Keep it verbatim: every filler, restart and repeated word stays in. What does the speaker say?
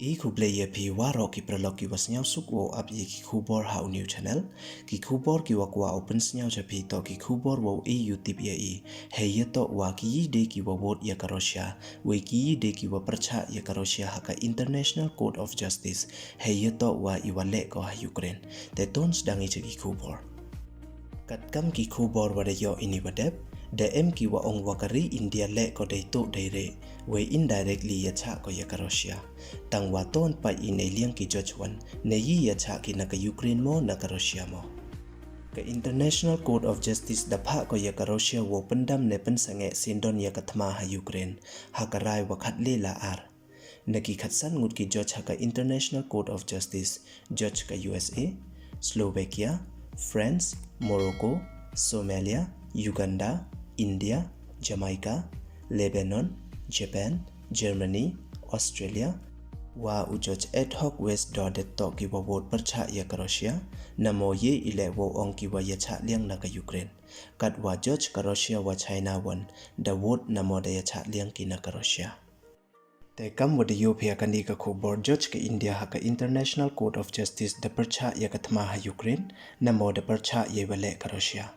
I khublei ya phi waroh ki paralok ki wa sniawsuk wow ap ya ki khubor ha u new channel. Ki khubor ki wa kwah u pynsniaw cha phi toh ki khubor wow e u tip ya i. Hei ya toh wa ki yi de ki wa vote ya ka Russia, wei ki yi de ki wa pyrchah ya ka Russia ha ka International Court of Justice, hei ya toh wa i wa leh ko ha Ukraine. Te ton sdang i cha ki khubor. Katkam ki khubor wa da yoh ini wa dep, da em ki wa ong wa ka ri India leh ko dei toh dei re, wei indirectly ya chah ko ya ka Russia. Tang wa ton pait i nei liang ki judge wan, ne yi ya chah ki na ka Ukraine mo na ka Russia mo. Ka International Court of Justice da phah ko ya ka Russia wow pyndam ne pynsangeh syndon ya ka thma ha Ukraine, ha ka rai wa khatle la ar. Na ki khatsan ngut ki judge ha ka International Court of Justice, judge ka U S A, Slovakia, France, Morocco, Somalia, Uganda, India, Jamaica, Lebanon, Japan, Germany, Australia, wa u judge Ad Hoc West Dordett toh ki wa vote pyrchah ya ka Russia, namo ye i leh wow ong ki wa ya chah liang na ka Ukraine. Kat wa judge ka Russia wa China wan, da vote namo da ya chah liang ki na ka Russia. Te kam wa da yoh phi ya kani ka khubor, judge ka India ha ka International Court of Justice da pyrchah ya ka thma ha Ukraine, namo da pyrchah ya i wa leh ka Russia.